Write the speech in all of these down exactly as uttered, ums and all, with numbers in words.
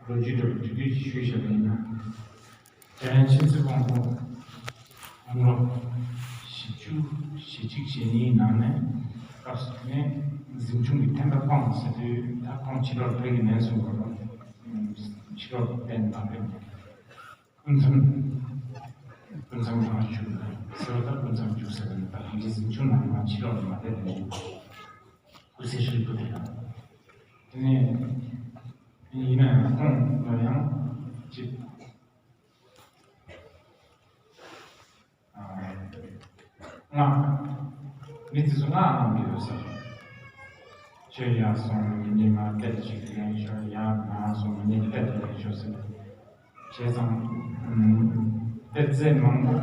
ལོ་རྒྱུས་འདྲ་བོ་དུས་དུས་ཤིག་ཞུས་བཞག་པ་ཡིན་ན། འཇམ་དབྱངས་མཁྱེན་བརྩེ་དབང་པོ་དགུང་ལོ་བཞི་བཅུ་ཞེ་གཅིག་ཞེ་གཉིས་ནང་ནས་སྐབས་སུ་དེ་ནས་གཟིམ་ཆུང་གི་ཐེམ་པ་སྤང་ཟེར་དུས། ད་ཁོང་ཕྱི་ལོགས་ཕ་གི་ནས་སོང་བ་རེད། ཕྱི་ལོགས་བསྟན་དང་བསྟན། སྐུ་མཚམས། སྐུ་མཚམས་ནང་བཞུགས་ཟེར་བ་དང་། སྐུ་མཚམས་བཞུགས་ཟེར་བ་ནི་ད་ཕན་ཆད་གཟིམ་ཆུང་ནང་ང་ཕྱི་ལོགས་ལ་མ་བསྡད་པ་ནས། སྐུ་ཚེ་ཧྲིལ་པོ་དེ་དང་། དེ་ནས་ཡིན་ན་ཡང་ཁོང་ལ་ཡང་ཅིག་ཨ། སྔགས། མི་དེ་ཚོ་སྔགས་གནང་གི་ཡོད་ཟེར། ཁྱོད་ཡར་སོང་། ངེད་གཉིས་མར་གཏེར་ཅིག་ལེན་ཤོག་ཡར་མར་སོང་། ངེད་གཉིས་གཏེར་ལེན་ཤོག་ཟེར། བྱས་ཙང་། ཨུམ། གཏེར་རྫས་མང་པོ། ད་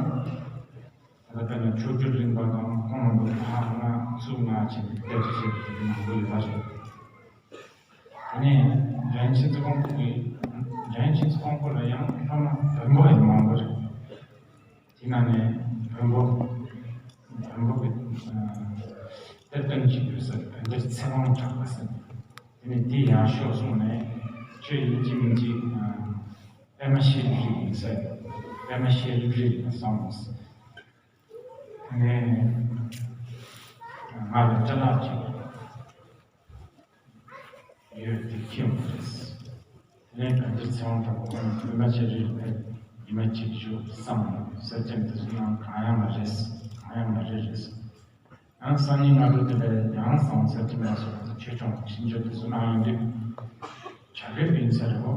ལྟ་དཔེར་ན་མཆོག་གྱུར་རིམ་པ་དང་ཁོང་རྣམ་པ་ཕར་སྔགས་ཚུར་སྔགས་བྱས་ནས་གཏེར་ཆོས་བྱས་པ་དེ་མང་པོ་ཡོད་པ་རེད། དེ་ནས་འཇམ་དབྱངས་མཁྱེན་བརྩེ་དབང་པོ་གི། འཇམ་དབྱངས་མཁྱེན་བརྩེ་དབང་པོ་ལ་ཡང་སློབ་མ་བོན་པོ་ཡང་མང་པོ་རེད། དེ་ནང་ནས་བོན་པོ། བོན་པོ་གི་གཏེར་སྟོན་གྱི་ཡོད་ས་བོན་སྡེར་ཚེ་དབང་གྲགས་པ་ཟེར། དེ་ནས་འདི་ཡར་ཤོག་གསུངས་ནས། ཁྱོད་ཡིན་གཅིག་མིན་གཅིག་པད་མ་ཤེལ་རི་ཡིན་ཟེར། པད་མ་ཤེལ་རི་ལ་སོང་ཟེར། དེ་ནས་ང་ལ་ཅ་ལག་ཅིག་ཡོད་དེ་ཁྱེར་ཡོང་ཟེར། དེ་ནས་བོན་སྡེར་ཚེ་དབང་གྲགས་པ་ཁོང་པད་མ་ཤེལ་རི་ལ་ཕེབས། ཉི་མ་གཅིག་བཞུགས་བསམ་ཟེར། དེ་ཚོ་ཡང་གང་ཡང་མ་རེད། གང་ཡང་མ་རེད་རེད། ཡང་སང་ཉིན་སྔ་དྲོ་དེ་ལ་ཡང་སང་ཚེ་ཁྲིམས་ལ་སོགས་པ་ཆོས་སྐྱོང་ཕྱིན་བཅོས་དེ་ཚོ་གནང་ཡོང་དུས། བྱ་དགའ་ཡིན་ས་རེད་བོ།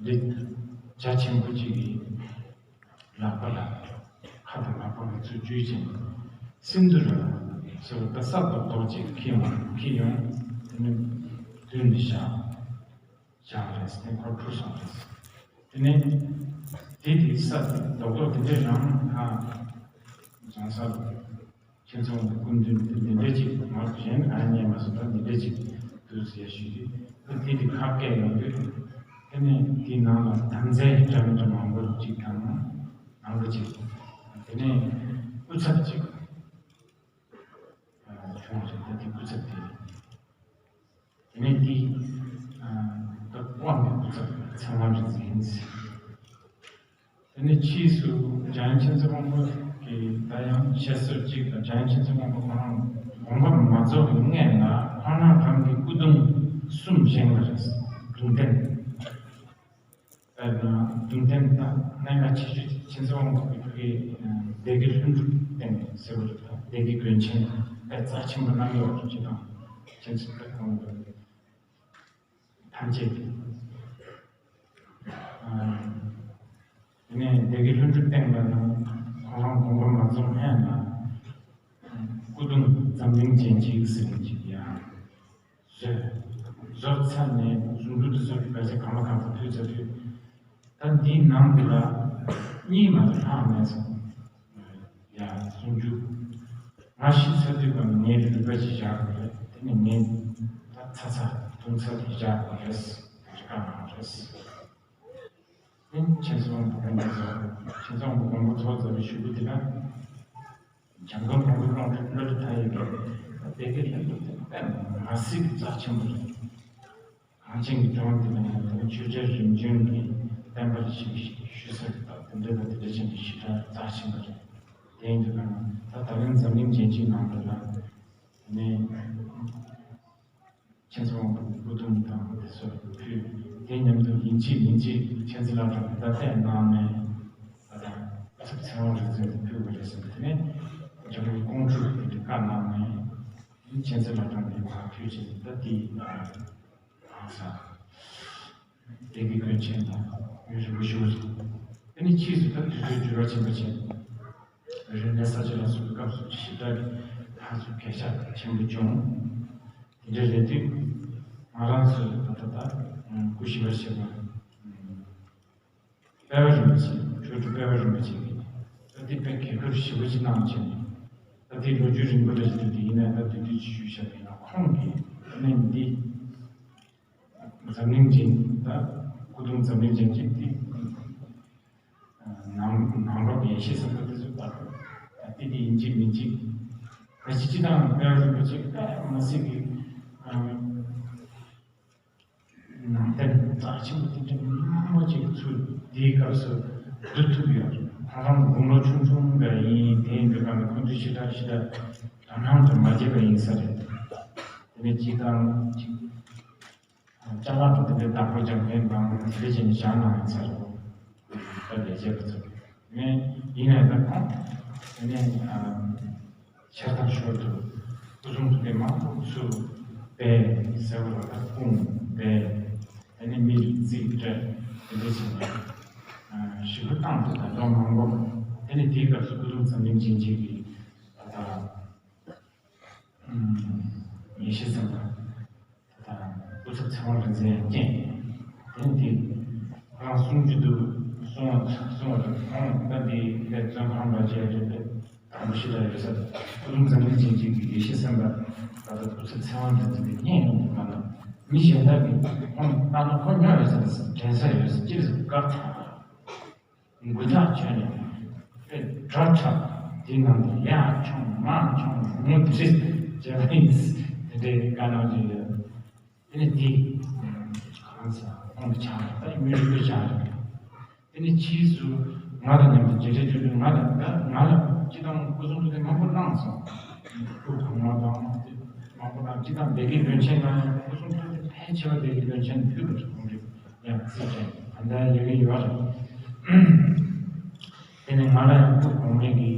འདི་རྒྱ་ཆེན་པོ་གཅིག་གི་ལག་པ་ལ་ཁ་དང་ལག་པ་གི་ཚུར་འཇུས་བྱས་ནས། སིནྡྷུ་ར་ཟེར་བ་ད་ས་རྡོག་རྡོག་ཅིག་ཁྱེར་ཡོང་། ཁྱེར་ཡོང་། དེ་ནི་མདུན་དུ་བཞག་བཞག་རེད་ཟེར། ཁོ་འཁྲུག་སོང་རེད། དེ་ནས་དེ་དེ་ས་རྡོག་རྡོག་དེ་འདྲའི་རང་ཧ་ཅང་ས་རུ། མཁྱེན་བརྩེ་དབང་པོའི་སྐུ་མདུན་དུ་འདི་འདྲ་ཅིག་མ་གཞན་གང་ཉན་མ་སོང་། ད་འདི་འདྲ་ཅིག་འདུག་ཟེར་ཞུས་ཏེ། ད་དེ་དེ་ཁ་སྐད་ཡོང་དུས། དེ་ནས་དེའི་ནང་ལ་དམ་རྫས་འདྲ་མི་འདྲ་མང་པོ་ཅིག་དང་། ནང་པ་ཅིག། དེ་ནས་སྐུ་ཚབ་ཅིག་བྱུང་རེད། ད་དེ་སྐུ་ཚབ་དེ། དེ་ནས་འདི། ད་དབང་གི་སྐུ་ཚབ་ཚེ་དབང་རིག་འཛིན། དེ་ནས་ཕྱིས་སུ་འཇམ་དབྱངས་མཁྱེན་བརྩེ་དབང་པོ་གིས་ད་ཡང་བཤད་སྲོལ་གཅིག་དང་། འཇམ་དབྱངས་མཁྱེན་བརྩེ་དབང་པོ་ཁོ་རང་དགོངས་པ་མ་རྫོགས་པའི་སྔོན་ལ་ཁོ་རང་རང་གི་སྐུ་གདུང་གསུམ་བཞེངས་པ་རེད། གདུང་རྟེན། དཔེར་ན་གདུང་རྟེན་དང་གནད་འགག་ཆེ་ཤོས་དེ་མཁྱེན་བརྩེ་དབང་པོ་གི་ཕ་གི་སྡེ་དགེ་ལྷུན་གྲུབ་སྟེང་ཟེར་བ་རེད། ད་སྡེ་དགེ་དགོན་ཆེན་དཔེ་རྩ་ཆེན་པོ་གནང་ཡོད་པ་ཅིག་དང་། མཁྱེན་བརྩེ་དབང་པོ་ཐམས་ཅད་ཀྱི། ཨ། དེ་ནས་སྡེ་དགེ་ལྷུན་གྲུབ་སྟེང་ལ་ཡང་ཁོ་རང་དགོངས་པ་མ་རྫོགས་སྔོན་ལ། སྐུ་གདུང་འཛམ་གླིང་རྒྱན་གཅིག་ཟེར་མཁན་ཅིག་ཡང་བཟོས། བཟོས་ཚར་ནས་གཟུངས་གྲུབ་དེ་ཚོ་གི་བེད་སྤྱོད་གང་ལ་གང་འཚམ་ཕུལ་ཚར་དུས། ད་འདིའི་ནང་འདི་ལ་གཉིས་མ་གཏོགས་ལྷག་མེད་སོང་། ཡ། གསུང་རྒྱུ། ང་ཤི་ཚར་དུས་ཀ་ངའི་རུས་པ་ཅིག་བཞག་དགོས་རེད། དེ་ནས་ངའི་ད་ཚ་ཚ་གདུང་ཚ་དེ་བཞག་དགོས་རེད། དེ་འདྲ་བཀའ་གནང་རེད། དེ་མཁྱེན་བརྩེ་དབང་པོ་དགོངས་པ་རྫོགས། མཁྱེན་བརྩེ་དབང་པོ་དགོངས་པ་རྫོགས་ཚར་བའི་གཞུག་གུ་དེ་ན། འཇམ་མགོན་དཔལ་མགོན་ཀློང་ཆེན་བློ་གྲོས་མཐའ་ཡས་ཀྱིས་སྡེ་དགེ་ལྷུན་གྲུབ་དེ་དཔེ་མ་སྲིད་ཀྱི་རྩ་ཆེན་པོ་རེད། གངས་ཅན་གྱི་ལྗོངས་འདི་ལ་ཡང་དེ་ནི་ཆོས་རྒྱལ་རིམ་བྱོན་གྱི་བསྟན་པ་ཞིག་ཞུ་ས་རེད། ད་དེ་འདྲ་དང་དེ་འདྲ་བྱས་ནས་ཞེ་དྲག་རྩ་ཆེན་པོ་རེད། དེ་ཡིན་དུས་ད་ད་ལན་འཛམ་གླིང་རྒྱན་གཅིག་ནང་དུ་ལ་དེ་ནས་མཁྱེན་བརྩེ་དབང་པོའི་སྐུ་གདུང་དང་དེ་ཚོ་ཕུལ། དེ་མཉམ་དུ་ཡིན་གཅིག་མིན་གཅིག་མཁྱེན་བརྩེ་བླ་བྲང་གི་ད་ལྟའི་ནང་ནས་ད་ལྟ་སྐུ་ཚབ་ཚེ་དབང་རིག་འཛིན་དུ་ཕུལ་བ་རེད་ཟེར། དེ་ནས་འཇམ་མགོན་ཀོང་སྤྲུལ་དེ་འདྲ་བཀའ་གནང་ནས་མཁྱེན་བརྩེ་བླ་བྲང་གི་ཕར་ཕུལ་བྱས་ནས། ད་དེ་ཡིན་ན། ལྷག་ས། སྡེ་དགེ་དགོན་ཆེན་དང་ཡུན་རིང་པོ་བཞུགས་སོང་། དེ་ནས་ཕྱིས་སུ་ད་དུས་ཚོད་འགྱུར་བ་ཆེན་པོ་བྱས། རིག་གནས་གསར་བརྗེ་ལ་སོགས་པའི་སྐབས་སུ་ཞེ་དྲག་གི་ཕར་ཚུར་གས་ཆག་ཆེན་པོ་བྱུང་། དེ་འདྲ་རེད་དུས་ང་རང་ཚོའི་ད་ལྟ་ད་སྐུ་ཞབས་པ་ཞེས་པ། དཔལ་བ་རིན་པོ་ཆེ། མཆོག་སྤྲུལ་དཔལ་བ་རིན་པོ་ཆེ་གིས་ད་དེ་དཔེ་གལ་ཁུར་ཞེ་པོ་ཅིག་གནང་བྱས་ནས། ད་དེ་ལོ་རྒྱུས་རིང་པོ་རེད་ཅེས་དུས་དེ་ཡིན་ན། ད་དུས་དུས་ཅིག་ཞུས་བཞག་པ་ཡིན་ན། ཁོང་གིས་ཨ་ནི་འདི་འཛམ་གླིང་རྒྱན། ད་སྐུ་གདུང་འཛམ་གླིང་རྒྱན་གྱི་དེ་ནང་ནང་རོགས་ཡེ་ཤེས་ཟེར་བ་དེ་ཚོ་ད་ད་དེ་དེ་ཡིན་གཅིག་མིན་གཅིག་ད་ཅི་ཅི་དང་དཔལ་བ་རིན་པོ་ཆེ་དཔེ་མི་སྲིད་ཀྱི། ཨ། ནང་བསྟན་རྩ་ཆེན་པོ་དེ་འདྲ་ དེའི་སྐབས་སུ་བསྡུ་ཐུབ་ཡོད། ཁོང་རང་དགུང་ལོ་ཆུང་ཆུང་འདྲ་ཡིན། དེ་ཡིན་དུས་གང་ལ་ཁོང་ཚོས་ཞེ་དྲག་ཞེ་དྲག་དྲང་སྙོམས་དུ་མ་བྱས་པ་ཡིན་ས་རེད། དེ་ནས་སྤྱིར་བཏང་ཅིག་ཅ་ལག་དང་དེ་འདྲའི་བདག་པོ་རྒྱག་མཁན་དང་དེ་འདྲ་བྱས་ནས་བཞག་གནང་ཡིན་ས་རེད། ད་ལས་བྱེད་པ་ཚོ་ནས་ཡིན་ནའི་ད་ཁོང་དེ་ནས་ཆེར་དང་ཞོར་དུ་སྐུ་གསུང་ཐུགས་རྟེན་མང་པོ་ཚུར་སྦས་ཟེར་བ་ལ་ད་སྐུ་སྦས། དེ་ནས་མི་ལ་རྩིས་སྤྲད། དེ་འདྲ་བྱས་ནས་ཞིབ་ཏུ་བཏང་སྟེ་ད་དུང་མང་པོ། དེ་ནས་དེའི་སྐབས་སུ་སྐུ་གདུང་འཛམ་གླིང་རྒྱན་ཆེན་གྱི་ད་ལྟ་ཡེ་ཤེས་སེམས་དཔའ་ད་ལྟ་སྐུ་ཚབ་ཚེ་དབང་རིག་འཛིན་ཡང་བསྐྱངས། དེ་ནས་དེ་ཁོ་རང་གསུང་རྒྱུ་འདུག་གསུང་བ་གསུང་བ་རེད། ཁོང་ད་དེ་དེ་བཙོན་ཁང་འདྲ་བྱས་རེད་པས། དང་པོ་ཞེ་དྲག་ཡོད་ས་རེད། སྐུ་གདུང་འཛམ་གླིང་རྒྱན་ཆེན་གྱི་ཡེ་ཤེས་སེམས་དཔའ་ད་ལྟ་སྐུ་ཚབ་ཚེ་དབང་འདྲ་འདི་ནས་རྙེད་ཡོང་གི་མ་གཏོགས་མི་གཞན་དག་གིས་ཁོང་ལྟ་ན་ཁོ་ཉོ་ཡོད་ས་རེད། དྲན་ས་ཡོད་ས་ཅི་རེད་ཟེར་བཀའ་ཐག་མགུ་ཐག་ཆོད་ནས་དཔེ་སྒྲ་གྲགས་དེ་ནང་དུ་ཡར་མཆོང་མར་མཆོང་ངོ་དེ་རེད་བྱས་པ་ཡིན། དེ་འདྲའི་བཀའ་གནང་རྒྱུ་ཡོད། དེ་ནས་དེ་གང་ཟེར་ཁོང་གི་ཕྱག་ལ་ད་མི་རིགས་པའི་ཕྱག་རེད། དེ་ནས་ཕྱིས་སུ་ང་དང་མཉམ་དུ་མཇལ་འཕྲད་བྱུང་དུས་ང་ལ་ད་ང་ལ་སྤྱི་བཏང་སྐུ་གསུང་ཐུགས་རྟེན་མང་པོ་གནང་སོང་། སྐུ་གོང་མ་དང་མང་པོ་གནང་། སྤྱི་བཏང་སྡེ་དགེ་བློན་ཆེན་ནང་ཡང་སྐུ་གསུང་ཐུགས་རྟེན་ཕལ་ཆེ་བ་སྡེ་དགེ་བློན་ཆེན་ཕུལ་བ་རེད། ཁོང་གིས་ཡང་རྩིས་དྲན་ད་ལྟ་ཡོད་ཀྱི་ཡོད་རེད། དེ་ནས་ང་ལ་ཡང་སྐུ་གོང་མའི་གི་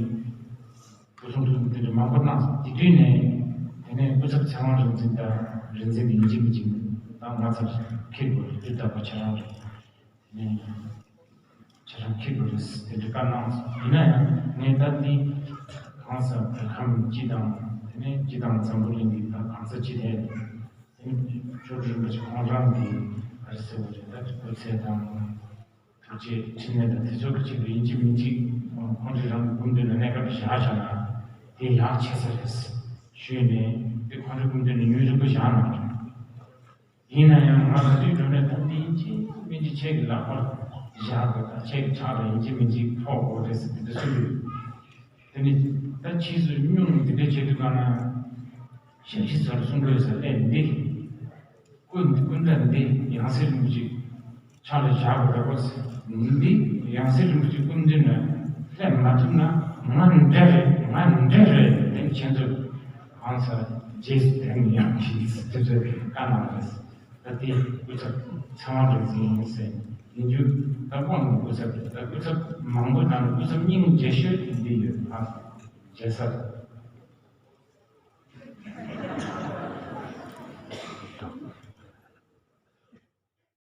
སྐུ་གསུང་ཐུགས་རྟེན་དེ་འདྲ་མང་པོ་གནང་སོང་། དེ་དུས་ནས་དེ་ནས་སྐུ་ཚབ་ཚེ་དབང་རིག་འཛིན་དང་རིག་འཛིན་ཡིན་གཅིག་མིན་གཅིག་དང་ང་ཚོར་འཁྱེར་དགོས་རེད། དུས་རྟག་པར་ཁྱེད་རང་རེད། ནས་ཁྱེད་རང་འཁྱེར་དགོས་རེད་ཟེར་དེ་འདྲ་བཀའ་གནང་སོང་། ཡིན་ན་ཡང་ངས་ད་འདི་གང་ཟག་བོད་ཁམས་སྤྱི་དང་དེ་ནས་སྤྱི་དང་འཛམ་བུ་གླིང་གི་ད་གང་ཟག་སྤྱི་དེ་དེ་ནས་མཆོག་སྤྲུལ་རིན་པོ་ཆེ་ཁོང་རང་གི་ག་རེ་ཟེར་བ་རེད། ད་སྐུ་ཚེ་དང་ཐུགས་རྗེ་ཕྲིན་ལས་དང་དེ་ཚོ་གི་ཆེད་དུ་ཡིན་གཅིག་མིན་གཅིག་ཁོང་ཚོས་རང་གི་སྐུ་མདུན་ལ་གནས་སྐབས་བཞག་བཞག་ན་དེ་ཡག་ཆེ་ས་རེད་ཞུས་ནས་དེ་ཁོང་ཚོའི་སྐུ་མདུན་ལ་སྙུན་གཞི་པོ་བཞག་གནང་རེད། ཡིན་ན་ཡང་ང་ད་དུས་འགྲོ་ནས་ད་འདི་ཡིན་གཅིག་མིན་གཅིག་ཁྱེད་ཀྱི་ལག་པར་བཞག་དགོས། ད་ཁྱེད་ཀྱི་ཕྱག་ལ་ཡིན་གཅིག་མིན་གཅིག་ཕོག་དགོས་རེད་ཟེར་དེ་འདྲ་གསུངས་ཡོད། དེ་ནི་ད་ཕྱིས་སུ་སྙུང་འདི་འདྲ་བྱེད་དུས་གང་ན་ཞབས་ཕྱི་ཚོར་གསུང་དགོས་ས་ལས་འདི་སྐུ་འདི་སྐུ་འདྲ་འདི་ཡང་སྲིད་རིན་པོ་ཆེ་ཕྱག་ལ་བཞག་དགོས་རེད་པ་ཟེར། འདི་ཡང་སྲིད་རིན་པོ་ཆེ་སྐུ་མདུན་ལ་སླེབས་མ་ཐུབ་ན་ང་འདྲ་རེད། ང་འདྲ་རེད། དེ་ནི་ཁྱེད་ཚོས་གང་ཟེར་རྗེས་སུ་དེ་ནི་ཡང་ཁྱེད་ཚོས་བཀའ་གནང་རེད། ད་དེ་སྐུ་ཚབ་ཚེ་དབང་རིག་འཛིན་ཡིན་ཟེར་ཡིན་རྒྱུ་ད་དབང་གི་སྐུ་ཚབ་རེད། ད་སྐུ་ཚབ་མང་པོ་ནང་སྐུ་ཚབ་སྙིང་རྗེ་ཤོས་དེ་འདི་ཡོད། ཨ་རྒྱལ་ས་